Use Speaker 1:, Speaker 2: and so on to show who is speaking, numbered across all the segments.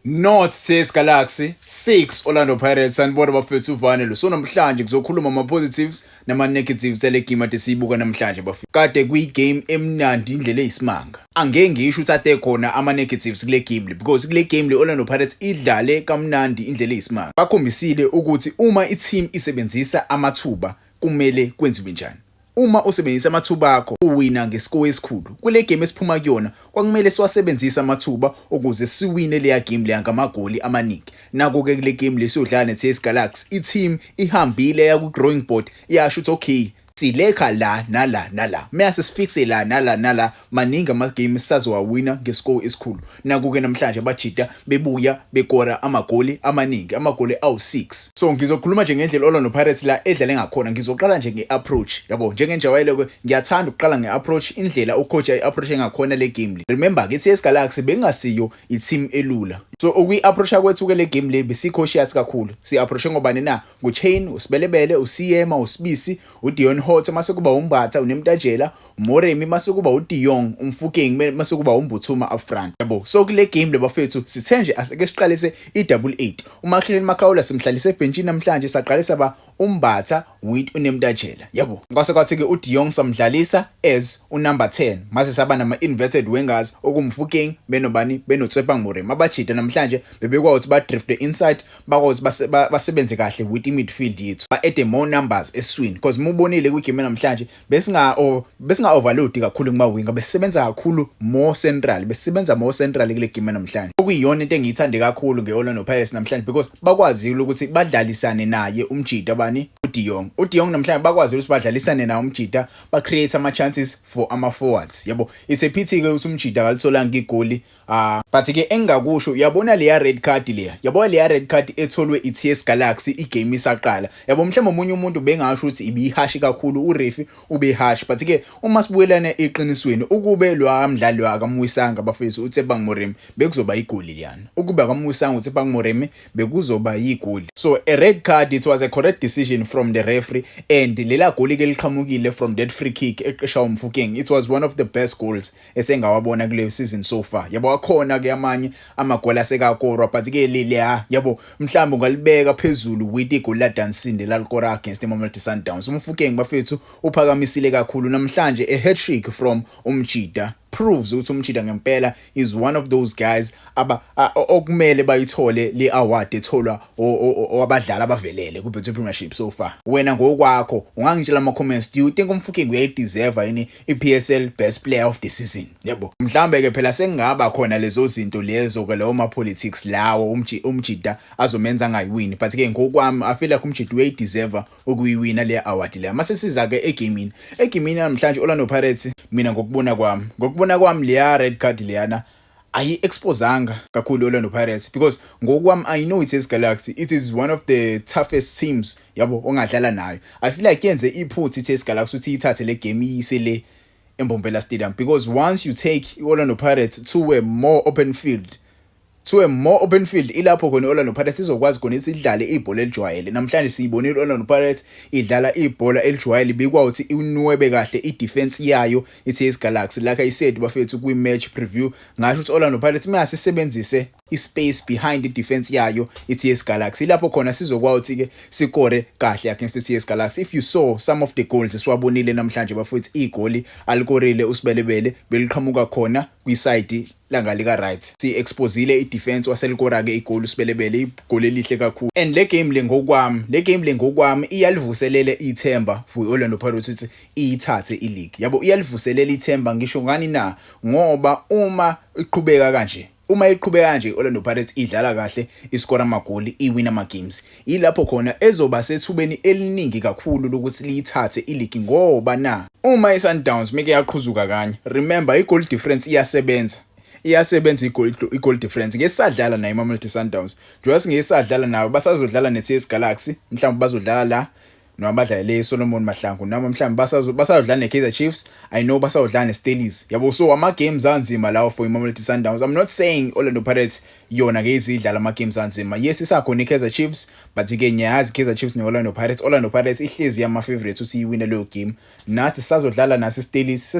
Speaker 1: Nought TS Galaxy, 6 Orlando Pirates. Sanibona bafethu, uvanelo. So namhlanje kuzokhuluma ama-positives nama-negatives ale game ade siyibuka namhlanje, bafethu. Kade kuyi-game emnandi indlela eyisimanga. Angeke ngisho ukuthi ade khona ama-negatives kule game le, because kule game le Orlando Pirates idlale kamnandi indlela eyisimanga. Bakhombisile ukuthi uma i-team isebenzisa amathuba kumele kwenziwe njani. Uma usebenzisa amathuba akho, uwina nge-score esikhulu. Kule game esiphuma kuyona, kwakumele siwasebenzise amathuba ukuze siwine leya game leya ngamagoli amaningi. Nako-ke kule game lesiyodlala ne-TS Galaxy, i-team ihambile ya ku-drawing board, yasho ukuthi okay, silekha la nala nala, mase sifixe la nala nala, maningi ama-game esisazowawina nge-score esikhulu. Naku-ke namhlanje abajida bebuya bekora amagoli amaningi, amagoli awu-6. So ngizokhuluma nje ngendlela Orlando Pirates la edlale ngakhona. Ngizoqala nje nge-approach, yabo. Njengenjwayelo-ke ngiyathanda ukuqala nge-approach, indlela u-coach ayi-approach ngakhona le game le. Remember-ke, i-TS Galaxy bengasiyo i-team elula, so ukuyi-approacha kwethu-ke le game le besi-cautious kakhulu. Si-approache ngobani na? Ngu-Chaine, uSebelebele, uSeema, uSibisi, uDeon Hotto, mase kuba uMbatha, uNemtajela, uMoremi, mase kuba uDe Jong, uMofokeng, mase kuba uMbuthuma up front, yabo. So kule game le, bafethu, sithe nje asike siqalise i-double eight. UMaxwell Makhaula simhlalise ebhentshini namhlanje, saqalisa ba uMbatha with uNemtajela, yabo. Kwase kwathi-ke uDe Jong samdlalisa as u-number 10, mase saba nama-inverted wingers okuMofokeng benobani, benoTshepang Moremi. Abajida namhlanje bebekwazi ukuthi ba-drifte inside, bakwazi ukuthi basebenze kahle with i-midfield yethu, ba-add more numbers eswini, because mubonile kwi-game namhlanje besinga overload kakhulu kuma-winger, besisebenza kakhulu more central, besisebenza more central kule game namhlanje, okuyiyona into engiyithande kakhulu nge-Orlando Pirates namhlanje, because bakwazile ukuthi badlalisane naye umjida bani, uDe Jong. UDe Jong namhlanje bakwazile ukuthi badlalisane naye umjida, ba-create ama-chances for ama-forwards, yabo. It's a pity-ke ukuthi umjida akalitholanga igoli. Ah, but ke engingakusho, uyabona leya red card leya, yabona leya red card etholwe i-TS Galaxy i-game isaqala, yabo. Mhlawumbe omunye umuntu bengasho ukuthi ibihashi kakhulu, u-ref ube-harsh, but ke uma sibuyelana eqinisweni, ukube lo mdlali akamuwisanga, bafethu, uTshepang Moremi, bekuzoba igoli liyana. Ukube akamuwisanga uTshepang Moremi, bekuzoba yigoli. So a red card, it was a correct decision from the referee, and lela goli ke liqhamukile from that free kick eqesha uMofokeng. It was one of the best goals esengawabona kule season so far, yabo. Akhona ke amanye amagoli asekakorwa, but ke leya, yabo, mhlawumbe ungalibeka phezulu with igoli la Dansinde lalikora against iMamelodi Sundowns. UMofokeng, bafethu, uphakamisile kakhulu namhlanje. A hat-trick from umjida proves ukuthi umjida ngempela is one of those guys aba okumele bayithole le award etholwa abadlali abavelele ku Betway Premiership so far. Wena ngokwakho ungangitshela ama comments, do you think uMofokeng uyayideserve yini iPSL best player of the season, yabo? Mhlambe ke phela sengingaba khona lezo zinto lezo ke, lawo ma politics lawo umjida azomenza angayiwini, but ke ngokwami I feel like umjida uyayideserve ukuyiwina le award le. Mase siza ke egamini, egamini namhlanje Orlando Pirates, mina ngokubona kwami leya red card leyana ayi-exposanga kakhulu Orlando Pirates, because ngokwami I know it is Galaxy, it is one of the toughest teams, yabo, ongadlala nayo. I feel like yenze iphutha iTS Galaxy ukuthi ithathe le game iyise le eMbombela Stadium, because once you take Orlando Pirates to a more open field, ilapho khona Orlando Pirates izokwazi khona ukuthi idlale ibhola elijwayele. Namhlanje siyibonile Orlando Pirates idlala ibhola elijwayele, bikwa ukuthi inwebe kahle i-defense yayo iTS Galaxy. Like I said, bafethu, kwi-match preview ngasho ukuthi Orlando Pirates mayasisebenzise i-space behind i-defense yayo i-TS Galaxy, lapho khona sizokwazi ukuthi-ke sikore kahle against i-TS Galaxy. If you saw some of the goals esiwabonile namhlanje, bafowethu, igoli alikorile uSebelebele beliqhamuka khona kwi-side langalika right, si-exposile i-defense, waselikora-ke igoli uSebelebele, igoli elihle kakhulu. And le game le ngokwami iyalivuselela ithemba for i-Orlando Pirates ukuthi iyithathe i-league, yabo. Iyalivuselela ithemba. Ngisho ngani na? Ngoba uma iqhubeka kanje i-Orlando Pirates idlala kahle, iskora amagoli, iwina ama-games, yilapho khona ezoba sethubeni eliningi kakhulu lokuthi liyithathe i-league, ngoba na uma i-Sundowns meke yaqhuzuka kanye, remember i-goal difference iyasebenza, iyasebenza i-goal difference. Ngesadlala nayo iMamelodi Sundowns, njengoba singesadlala nayo, basazodlala ne-TS Galaxy, mhlawumbe bazodlala la. Noma badlalele Solomon Mahlangu, noma mhlawumbe basazodlala ne-Kaizer Chiefs. I know basazodlala ne-Stellies, yabo. So ama-games anzima lawo for iMamelodi Sundowns. I'm not saying Orlando Pirates yona ke izidlala ama-games anzima. Yes, isakhona i-Kaizer Chiefs, but-ke ngiyazi i-Kaizer Chiefs ne-Orlando Pirates, Orlando Pirates ihlezi yama-favorites ukuthi iwine leyo game. Nathi sisazodlala naso iStellies,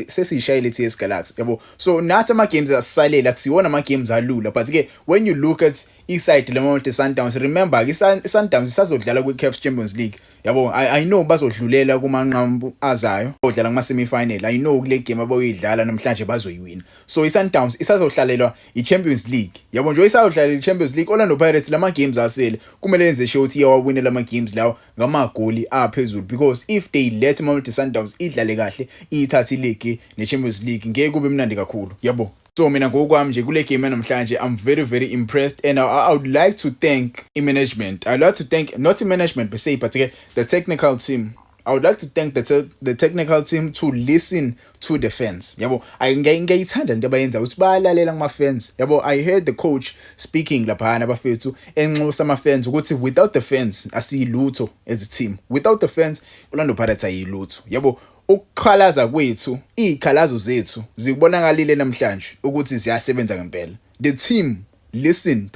Speaker 1: sesiyishayile i-TS Galaxy, yabo. So nathi ama-games asisalele, akusiwona ama-games alula. But-ke when you look at i-side leMamelodi Sundowns, remember i-Sundowns isazodlala kwi-CAF Champions League, yabo. I know bazodlulela kumanqambu azayo, odlala kuma semi-final. I know kule game abayoyidlala namhlanje bazoyiwina. So i-Sundowns isazohlalelwa i-Champions League, yabo. Nje isazodlalela i-Champions League, Orlando Pirates lama games asele kumele yenze sure ukuthi iyawawina lama games lawo ngamagoli aphezulu, because if they let Mamelodi Sundowns idlale kahle, iyithathe i-league ne-Champions League, ngeke kube mnandi kakhulu, yabo. So mina ngokwami nje kule game namhlanje, I'm very, very impressed and I would like to thank i-management. I'd like to thank not i-management per se, but ke the technical team. I would like to thank the technical team to listen to the fans. Yabo, ngiyayithanda into abayenza ukuthi bayalalela kuma fans. Yabo, I heard the coach speaking laphana, bafethu, enxusa ama fans ukuthi without the fans asiyilutho as a team. Without the fans, Orlando Pirates ayilutho. Yabo, ukukhalaza kwethu, izikhalazo zethu zikubonakalile namhlanje ukuthi ziyasebenza ngempela. The team listened.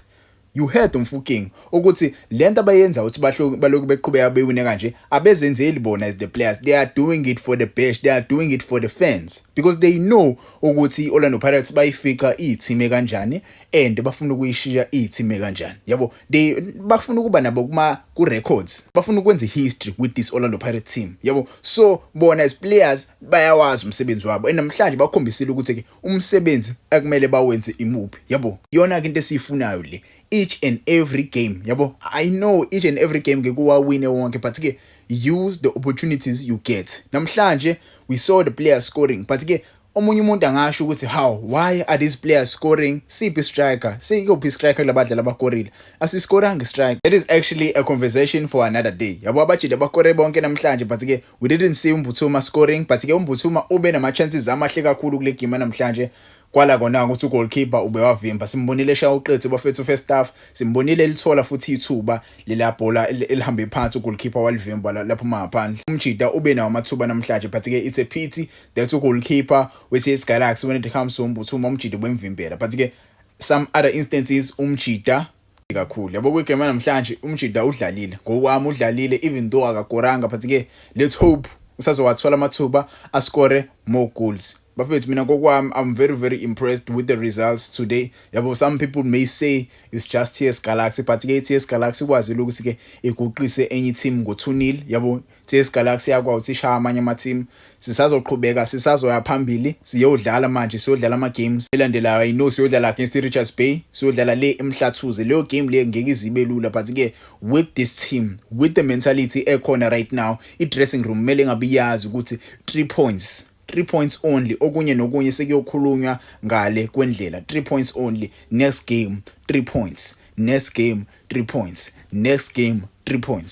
Speaker 1: You heard uMofokeng ukuthi lento abayenza ukuthi balokhu beqhubeka bewine kanje, abezenzeli bona as the players. They are doing it for the best, they are doing it for the fans, because they know ukuthi Orlando Pirates bayifica i-team kanjani and bafuna ukuyishiya i-team kanjani, yabo. They bafuna ukuba nabo kuma ku records, bafuna ukwenza history with this Orlando Pirates team, yabo. So bona as players bayawazi umsebenzi wabo and namhlanje bakhombisile ukuthi ke umsebenzi akumele bawenze imuphi, yabo. Iyona ke into esiyifunayo le each and every game, yabo. I know each and every game ke kuwawine wonke, but ke use the opportunities you get. Namhlanje we saw the players scoring, but ke omunye umuntu angasho ukuthi, "How, why are these players scoring? Siphi striker? Sikuphi striker kulabadlali abakorile? Asiskoranga striker." That is actually a conversation for another day, yabo. Abajide bakore bonke namhlanje, but ke we didn't see uMbuthuma scoring, but ke uMbuthuma ube nama chances amahle kakhulu kule game namhlanje. Kwala kona ukuthi ugoalkeeper ubewavimba. Simbonile eshaya uqethu, bafethu, first half. Simbonile lithola futhi ithuba lela bhola elihambe phansi, ugoalkeeper walivimba lapho ngaphandle. Umjida ube nawo amathuba namhlanje, but ke it's a pity that ugoalkeeper we-TS Galaxy, when it comes to uMbuthuma, umjida ubemvimbela. But ke some other instances umjida kakhulu, yabo. Kwigame namhlanje umjida udlalile, ngokwami udlalile, even though akakoranga, but ke let's hope usazowathola amathuba ascore more goals, bafethu. Mina ngokwami, I'm very, very impressed with the results today, yabo. Some people may say it's just TS Galaxy, but ke TS Galaxy ikwazile ukuthi ke iguqise enye team ngo-2-0, yabo. TS Galaxy yakwazi ukuthi ishaya amanye ama team. Sisazoqhubeka, sisazoya phambili, siyodlala manje, siyodlala ama games elandelayo. I know siyodlala against i-Richards Bay, siyodlala le eMhlathuze. Leyo game le ngeke izibe lula, but ke with this team, with the mentality ekhona right now, i-dressing room kumele ngabe iyazi ukuthi 3 points, 3 points only. Okunye nokunye sekuyokhulunywa ngale kwendlela. 3 points only. Next game 3 points, next game 3 points, next game 3 points.